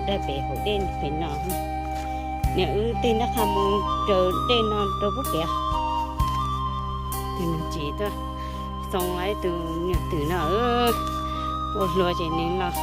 daig pem hauv dej pem no. Niam wb tej nrab qha mus raws dej no rau pub pem. Tus niag tsis tuaj xoo lawv tus nyuam twm no ua hlua ces nws los.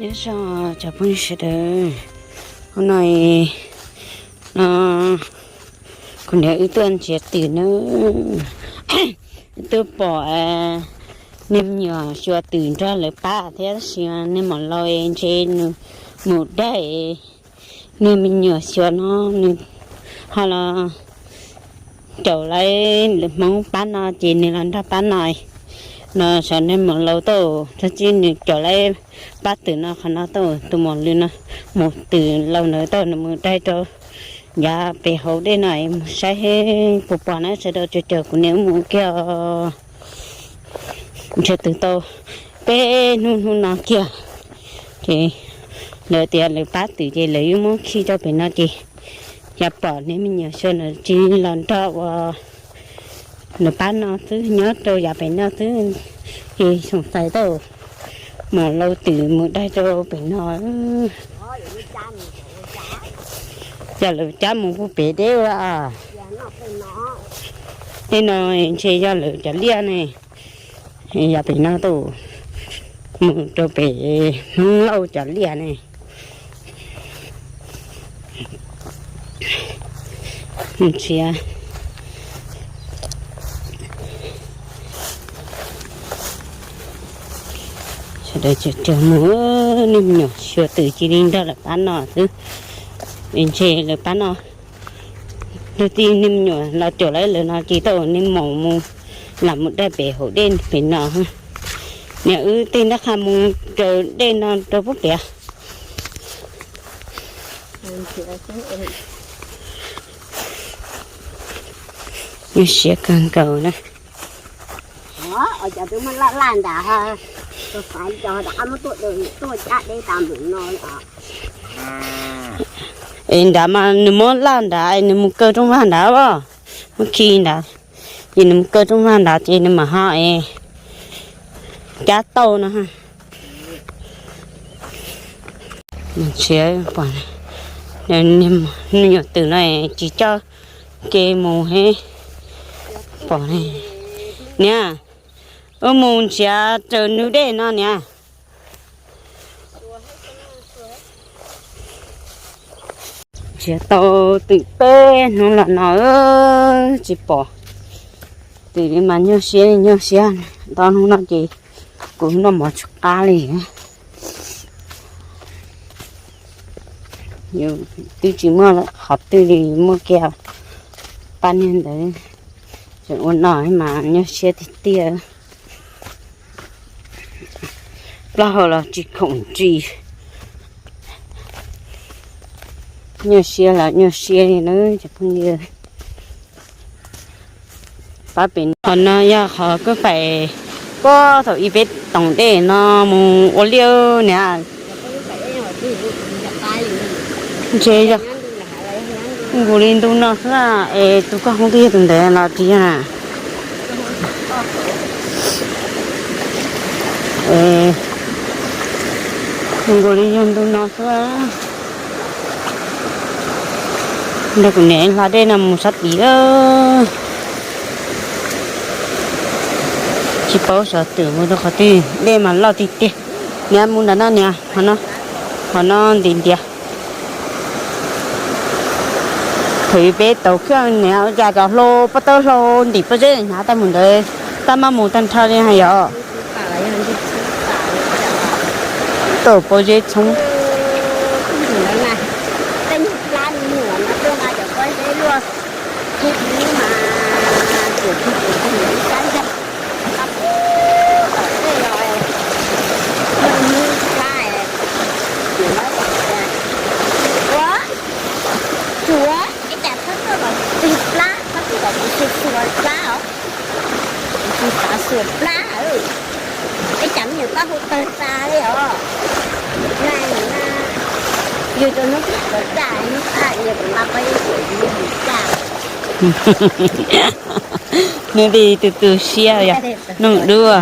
Nyob zoo cov phooj ywg sawv daws, hnub no no kuv niam wb tuaj nrhiav twm na, twb pom niag me nyuam xyuas twm nrog lawv pab thiab tab sis niag maum laus ntshe nws mus daig niag me nyuam xyuas no, nws ho los caum lawv Hmoob pab no ces nws los nrog pab no. No xyov niag maum laus tau dab tsi nws caum lawv pab twm no qhov no tau tus maum lws no, mus twm laus ntawd tau nws mus daig rau yav pem hauv dej no es mus saib puas pom na sawv daws, caum kuv niam wb mus kiag os. Nrhiav twm tau peb hnub hnub no kiag ces lawv tias lawv pab twm ces lawv yuav muab khi rau pem no ces yog pom niag me nyuam xyuas no tsis los nrog ua lawv pab no xwb, nyob rau yav pem no xwb ces xoom xais tau maum laus twm mus daig rau pem no. Yog lawv cab mus puag pem deb ua tej no ntshe yog lawv cov liaj ne. Yav pem no tau mus rau pem Hmoob Lauj cov liaj ne. Nrhiav sawv daws caum mus, niag me nyuam xyuas twm cia li nrog lawv pab no xwb. Ntshe lawv pab no, luag tej niag me nyuam los caum lawv lawm no ces tau niag maum mus lam mus daig pem hauv dej pem no. Niam wb tej nrab qha mus raws dej no rau puag pem. Nyuaj siab kawg nkaus na. Es nrad mas nws muab laj nrad es nws mus kaw rooj vag nrad os, muab khi nrad, ces nws mus kaw rooj vag nrad ces nws mam ho es cab tau no. Nws tsis pom, me nyuam twm no tsis coj kev mus he. Pom ne, niam, wb mus nrhiav raws nws dej no niam. Nrhiav tau twm peb hnub los no tsis pom twm li mas nyuaj siab li nyuaj siab. Ntau hnub no ces kuv noj mov tsis qab li. Twb tsis muaj qhov twg li, muaj kiag pab niag ntawd tseem ua no mas nyuaj siab tiag tiag. Plaub hau los tsis khoom ris. Nyuaj siab los nyuaj siab li na cov phooj ywg. Pab pem qhov no yog qhov koj faim puag thaum ub peb toom dej no mus ua liaj niam. Ntshe yog nkaus li ntu no xwb es tus koj hoob twb yog tus ntawd los tsis yog na. Nkaus li yog ntu no xwb. Nrog kuv niam hla dej no mus sab tid. Tsis paub xyov twm mus rau qhov twg, dej mas loj tiag tiag. Niam mus nram no niam, qhov no ntim ntiav. Thaum ub peb tau khiaj niam ua cas cov hlau pob tawb hlau ntim pob zeb hnyav tag mus ntawd, tab mab mus tag nrho li hais yom. Tau pob zeb txhoob. Nws li tus tus siab yog noog dua.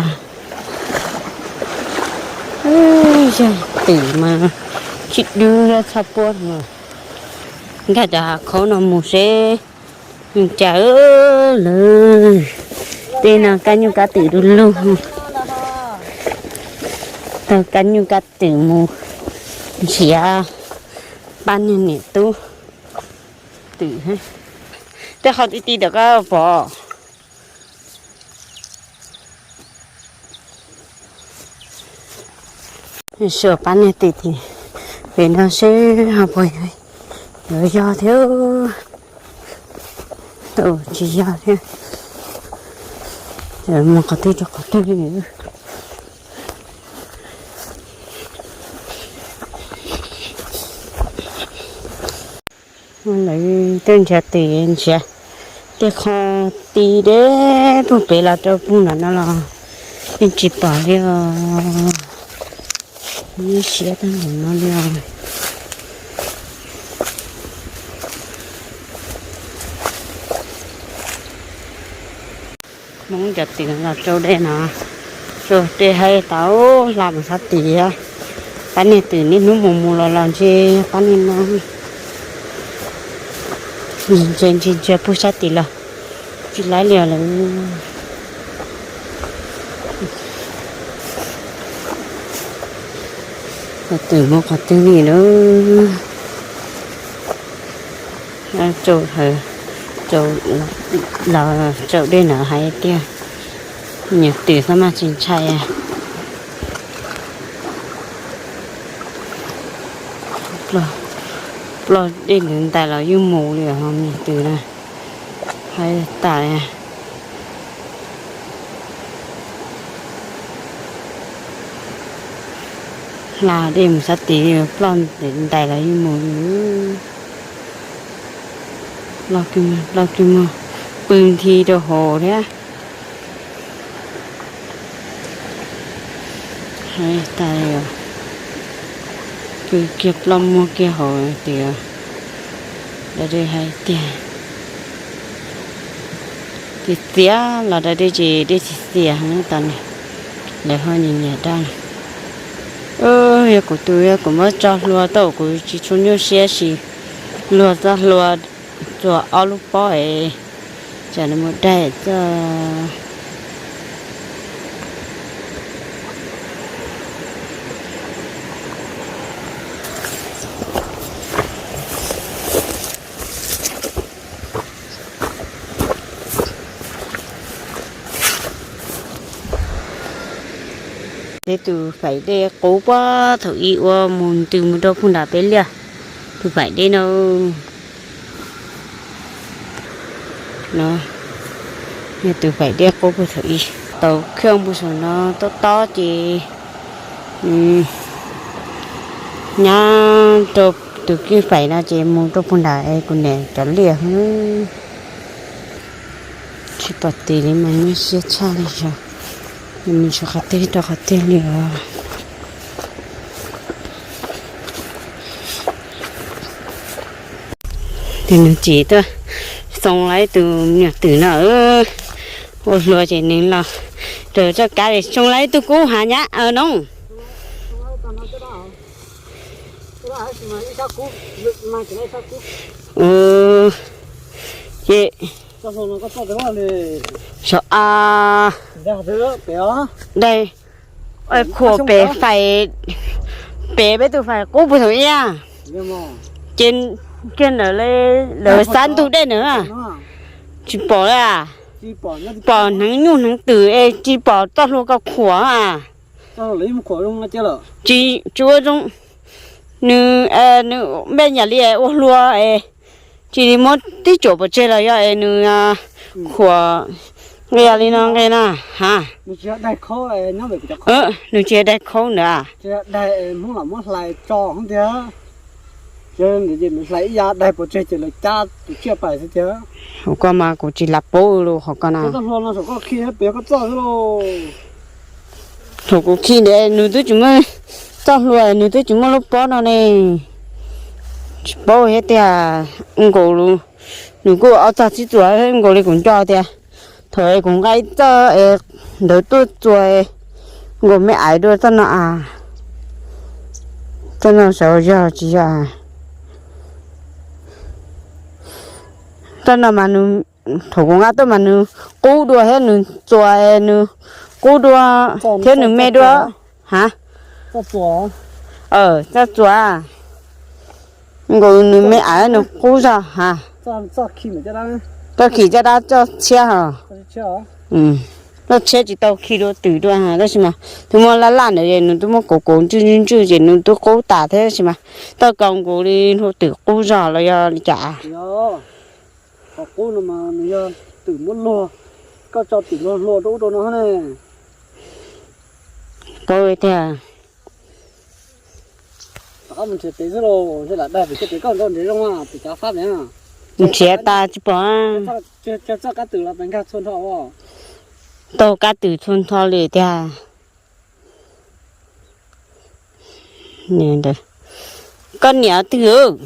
Yog twm mas tsis dub txhob puab no. Nkag cov hav khaub no mus seb cas lawm. Tej no kab nyuj kab twm du lug. Tau kab nyuj kab twm mus nrhiav pab niag niam tub twm. Tej qhov ti ti ntawm koj pom. Suav pab niag twm tim pem no seb ho puas yuav yog thiab. Tsis yog thiab. Mus qhov twg rau qhov twg li. Lawv twb nrhiav twm nrhiav tej qho ti deb puag pem los rau puag nram no los yeej tsis pom li os. Siab tag npaum no li os. Hmoob cov twm los rau dej no, rau dej haib tau hla mus sab tid. Pab niag twm niaj hnub mus mus los los ntshe pab niag no ntshe ntshe ntshe puag sab tid los tsis laib li lawm. Twm mus qhov twg li lawm. Tsaus, tsaus dej na hais tiag, niam twm xab maj tsis ntshai. Ploj dej nws ntais los yeej mus li os niam twm na. Hais tas hla dej mus sab tid ploj ntais los yeej mus li. Ploj kiag mus, ploj kiag mus, pw nthi rau hauv thiab. Hais tas pw kiag ploj muag kiag hauv tias da dej hais tiag. Txias txias los da dej ces dej txias txias tau ne. Lawv ho nyiam nyiam daj. Yog kuv tus, yog kuv muab tso hlua tau kuv tsis tshua nyuaj siab sis luag txoj hlua tsuas ob lub pob es tsam nws mus daig txoj. Peb tus faim dej qub puag thaum ub ua mus ntws mus rau puag nram peb liaj, tus faim dej no. No yog tus faim dej qub puag thaum ub, tau khiaj mus saum no tob tob ces nyab rau tus kwj faim no ces mus rau puag nram es kuv niam cov liaj. Tsis pom tid li mas nyuaj siab tshaj li os. Nws mus qhov twg rau qhov twg li os. Ces nws txiv tuaj xoo lawv tus me nyuam twm no ua hlua ces nws los raws txoj kab es xoo lawv tus kub hav nyab no. Ces saum a, dai, khuam pem faim, pem peb tus faim qub puag thaum ub, ces kiag ntawm lawv xab ntug dej na, tsis pom li. Pom hneev nyuj hneev twm es tsis pom txoj hlua ko khuam a. Tsis, tsis ua zoo, nws, nws npej nyam li ua hlua es tsis muab tib cuam pov tseg los yog es nws khuam nqia li no nqe na ha. Nws tsis yog daig khaub ntawd. Hauv ko mas kuv tsis lam paub li hauv ko na. Thaum kuv khi ntawd nws twb tsis muaj txoj hlua, nws twb tsis muaj lub pob no ne. Tsis paub thiab tiag, nkaus nws kuj ob txog txhib txuas nkaus li kuv nco tias. Thaum kuv nqa ib txoj ntawd tuaj txuas nkaus me aiv dua txoj no a. Txoj no sav yog tsis yog a. Txoj no mas nws, thaum kuv nqa tuaj mas nws qub dua thiab nws txuas nws qub dua thiab nws me dua. Ha, txoj txuas, nkaus nws me aiv nws qub zog ha. Txoj khi caj dab txoj tshiab ho. Txoj tshiab tsis tau khi dua twm dua ha, tab sis mas twb muab laj laj ntawd nws twb muab kauv kauv ntswj ntswj ntswj ces nws twb qub tas thiab, tab sis mas txoj ko nkaus li hlua twm qub zog los yog li cas. Qhov qub no mas nws yog twm muab luag, koj tso twm luag hlua rau ub rau no ne. Paub tiag. Rov qab mus nrhiav pem xwb los, ntshe lam dag pem, pem koj nrau nrhiav zoo, pem cav fab pem. Nrhiav tas tsis pom. Txog kab twm los pem nkag txhua nrho. Taug kab twm txhua nrho li tiag. Koj niam twg?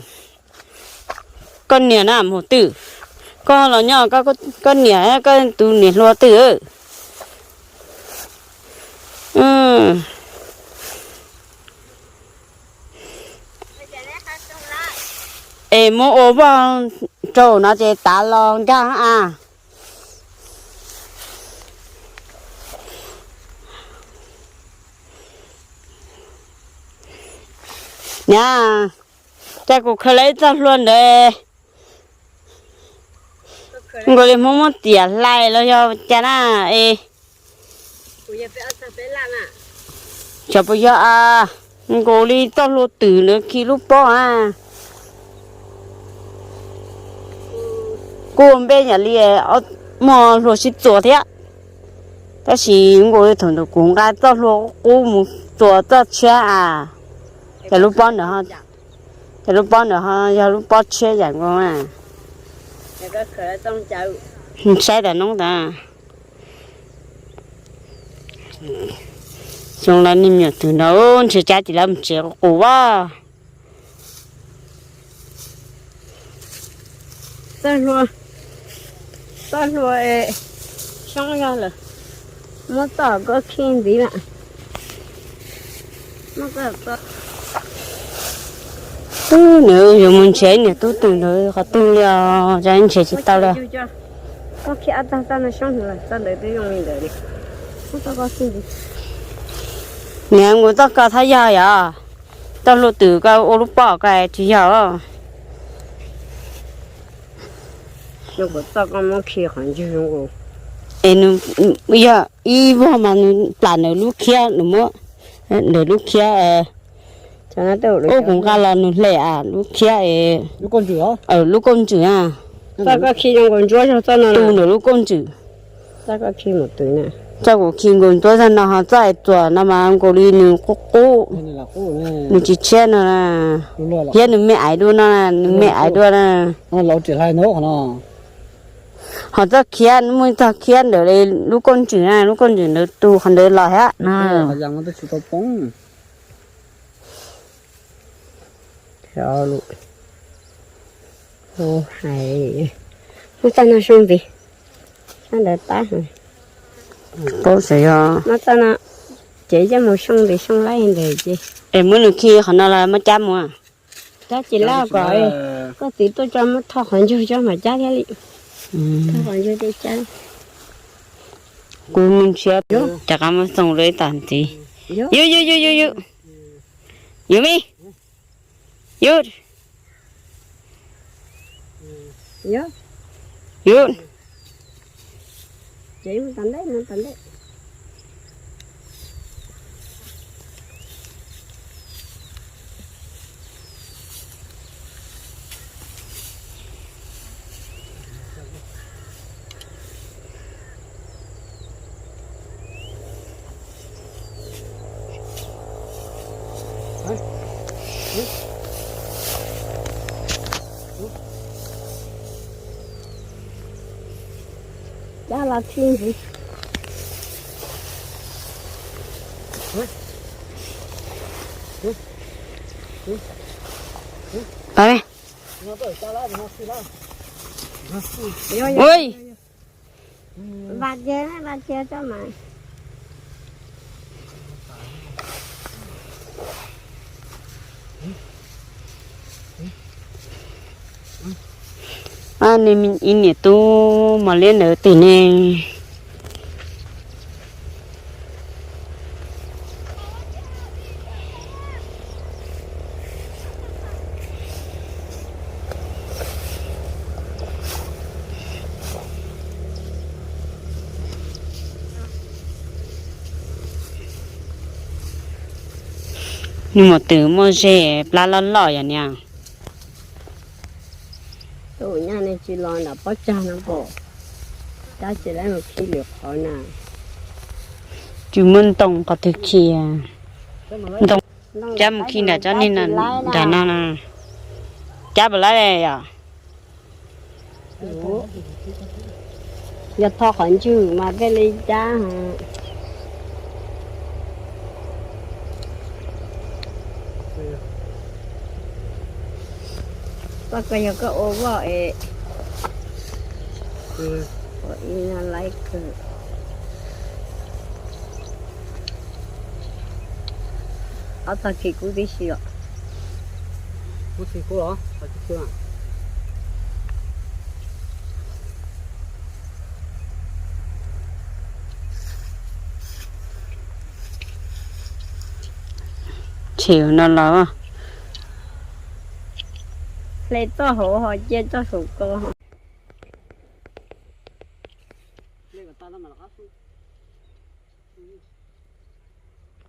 Koj niam na mus twg? Koj los nyob, koj niam, koj tus niam hluas twg? Es muab ua voj rau no ces tav los nkag a. Niam, cas kuv khaws lawm ib txoj hlua ntawd, nkaus li Hmoob muab tiam hlais los yog cas na es. Xyov puas yog a, nkaus li txoj hlua twm ntawd khi lub pob a. Kuj npe yam li muaj hlua sib txuas thiab, tab sis nkaus li thaum ntawd kuv nqa txoj hlua qub mus txuas txoj tshiab a, ces lub pob ntawd, ces lub pob ntawd ho yog lub pob tshiab yam nkaus. Saib tas noob tas. Xyoo lawv niag me nyuam twm ntawd ntshe cab ces lawv mus tsev qus qus as. Txoj hlua, txoj hlua xyoob yog lawm, muab txoj koj khi ntxiv lawm. Tub, nws yuav mus nrhiav niam tub twm ntawd qhov twg li os, nrhiav tsis tau li. Koj khi ob txoj, txoj no xyoob lawm, txoj ntawd twb zoo li ntawd li. Niam, kuv txoj ko thab yog yom, txoj hlua twm ko ua lub pob ko tsis yog. Es nws yog ib vog mas nws plam ntawm lub khiab, nws muab ntawm lub khiab, ub, kuv nqa los nws hle lub khiab, lub kauj ntswm na. Txoj koj khi zoo nkaus ntsuab zog txoj no, tu ntawm lub kauj ntswm. Txoj kuv khi nkaus ntsuab zog no ho txoj es txuas no mas nkaus li nws qub qub, nws tsis tshiab no, thiab nws me aiv dua no, nws me aiv dua na. Ho txoj khiab, muaj txoj khiab ntawm lub kauj ntswm na, lub kauj ntswm ntawd tu qhov ntawd los thiab. Hais, muab txoj no xyoo ntxiv, txoj ntawd tab, paub xyov yog muab txoj no, ces coj mus xyoo ntxiv xyoo laib ntawd ces. Es muab nws khi qhov no los muab cab mus? Cab tsis laj kom koj txiv tuaj tso muab tho qhov ntsug tso mam cab thiab li. Tho qhov ntsug cab. Kuv mus nrhiav, rov qab muab xoo rau ib tag ntxiv. Yus, yus, yus, yus, yus, yus me, yus, yus. Cab los khi ntxiv. Ua, nws ib niam tub mos liab ntawd twg ne? Nws mus twg muaj ze plab loj loj yom niam. Tus nyab ne tsis los nram pob tsag no pom, cab tsis laib mus khi lwm qhov na. Tsis muaj ntoo qhov twg khi, ntoo cab mus khi nram tsob niag nram no na. Cab puas laib yom? Yog tho qhov ntswg mas peb li cab. Koj yog koj ua voj es, ua ib na laib kawg. Ob txog khi kub tib si os. Kub tib si kub los? Chim no los. Hle txoj hauv ho cia txoj saum ko.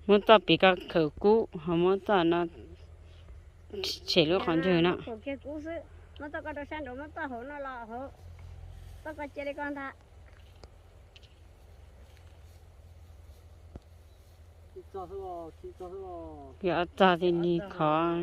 Muab txoj piv ko khaws kub ho muab txoj no tshem lub qhov ntswg no. Muab txoj ko rau sab nraud, muab txoj hauv no los hauv, txoj ko cia li ko ntag. Yog txog thiaj li khov.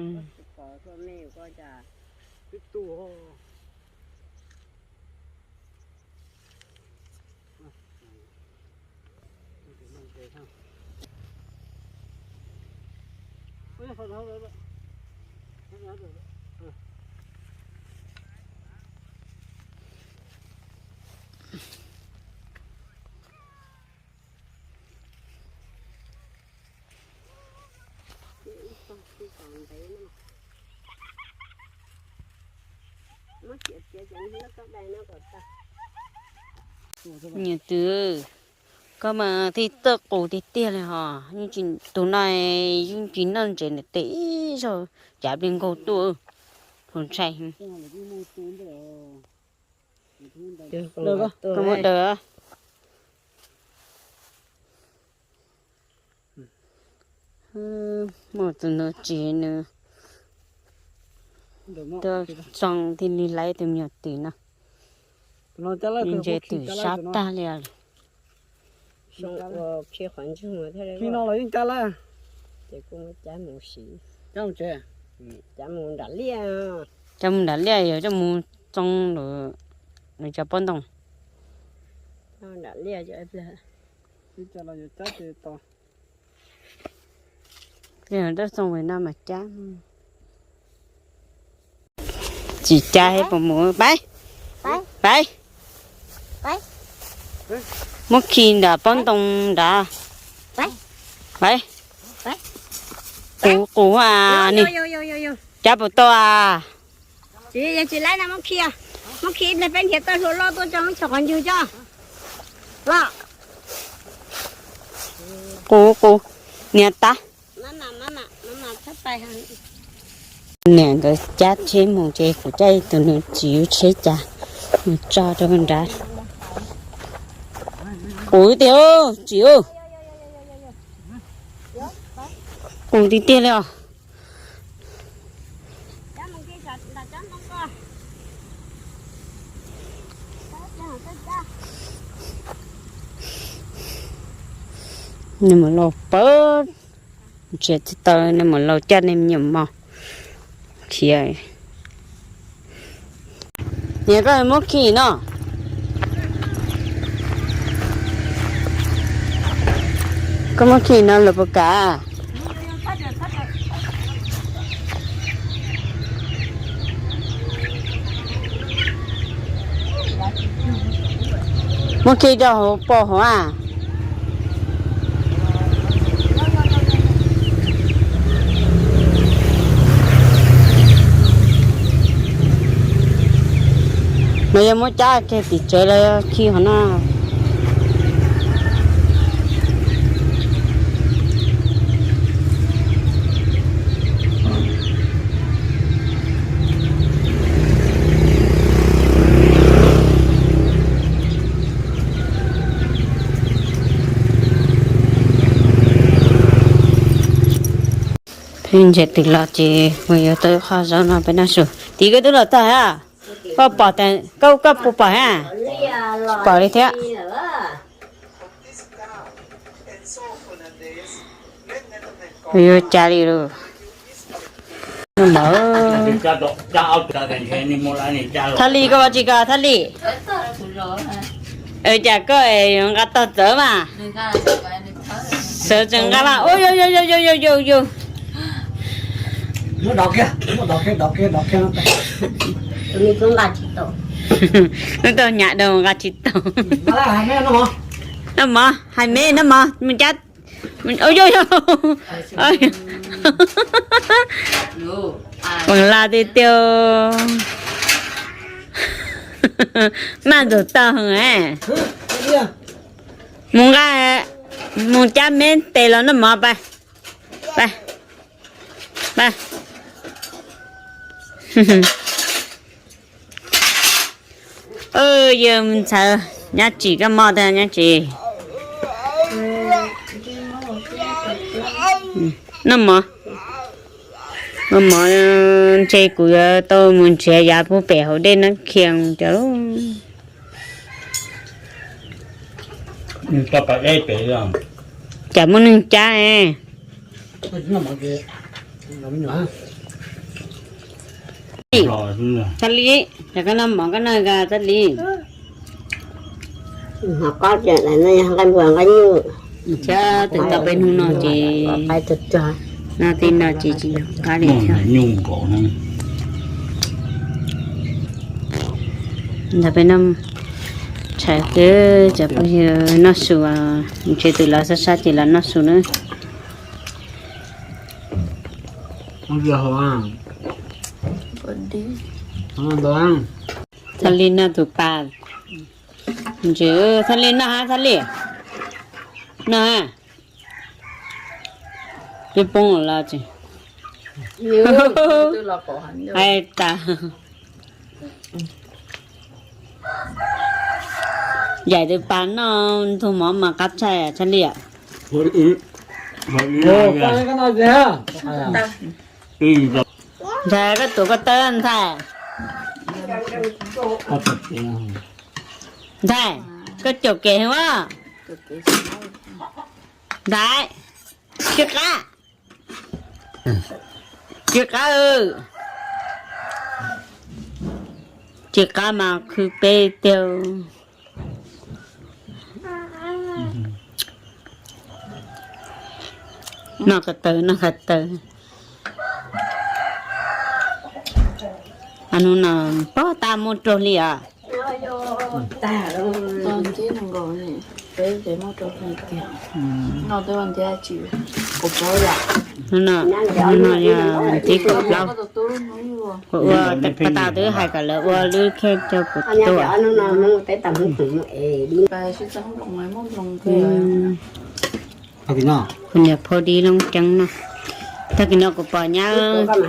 Niam twb, koj mas thiaj txawj qus tiag tiag li hos. Yeej tsis, tus no yeej tsis noj ntses nws tes ib zaug cav plig nkaug tuaj, tus ntshai. Koj muab daws. Muaj tus ntawd tsis nws tuaj txog thiaj li laib tus me nyuam twm no. Ntses twm sab tag li. Khi no los yeej cab lawm. Ces kuj muab cab mus siv, cab mus nram liaj, cab mus nram liaj yog coj mus tsoo lawm, nws cov pob ntoo. Nram liaj, cab tsoo no mas cab. Tsis cab he puas mus, pab, pab, muab khi nram pob ntoo nrad, pab, qus qus a ni, cab puas tau a. Tsis, tsis laib no muab khi, muab khi ib pliag peb nrhiav tau hlua loj tuaj tso muab chom qhov ntswg tso. Los, qus qus, niam tab. Niam nkawd cab tsheb mus ces kuv cab tus nws tsis yug tsheb cas mus tso rau nrad. Qus tiag, tsis, qus tiag tiag li os. Nws mus laus pab, tsis tau, nws mus laus coj nej me nyuam mos khiav. Niam, koj muab khi no, koj muab khi no lawv puas kam? Muab khi rau hauv paus hauv a. Mas yog muab cab kiag tim tsev los khi hov no. Peb ntses twm los ces kuv yuav tau qho zaub no peb noj su. Tim koj twb los tag a? Koj pom, koj, koj puas pom a? Tsis pom li thiab. Yuav cas li lawm. Thaj Li, koj ua tsi ko Thaj Li? Cas koj yuav nqa tog txawv mas. Sawv tsees nqa mas. Ua yus yus yus yus yus yus. Nub tau nyam dau nqa tsis tau. Noj mov, hais me noj mov mus cab. Feem laj tiag tiag. Maj ntxuav tau heev. Mus nqa, mus cab me tes los noj mov pab. Pab. Yawg ntxhais Nyab Tsim, koj mob tag Nyab Tsim. Noj mov, noj mov, ntshe kuv yuav tau mus nrhiav yav puag pem hauv dej Nab Khias cov. Cas muaj neeg cab. Thaj Li, cas koj noj mov koj noj ko Thaj Li. Thiab twb tau peb hnub no ces noj tib no ces tsis nco qab li thiab. Ntawd peb noj tshais kawg, cov phooj ywg noj su, ntshe twb los sab sab ces los noj su na. Thaj Li noj tus pas. Ntshe Thaj Li noj hab, Thaj Li noj hab. Twb poob los tsis hais tas. Yaim tus pas noj ntug mov mas qab tshaj Thaj Li. Ntxhais, koj tuav koj tawb ntxhais. Ntxhais, koj caum kev ua. Ntxhais, tsis qab, tsis qab, tsis qab mas khwv peb tiag. Noj ko taw, noj ko taw. Hnub no pob tab muaj rau hli os. Hnub no, hnub no yog vas thib kaum plaub. Kuv ua, pas tas twb hais kom lawv ua lub khej rau kuv tuaj. Kuv niam phauj dib loob ceeb no. Tag kis no kuv pom nyab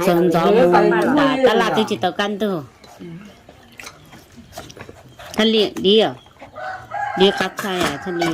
txaus ntxov mus nram tab laj twb tsis tau kaj ntug. Thaj Li dib, dib qab tshaj Thaj Li.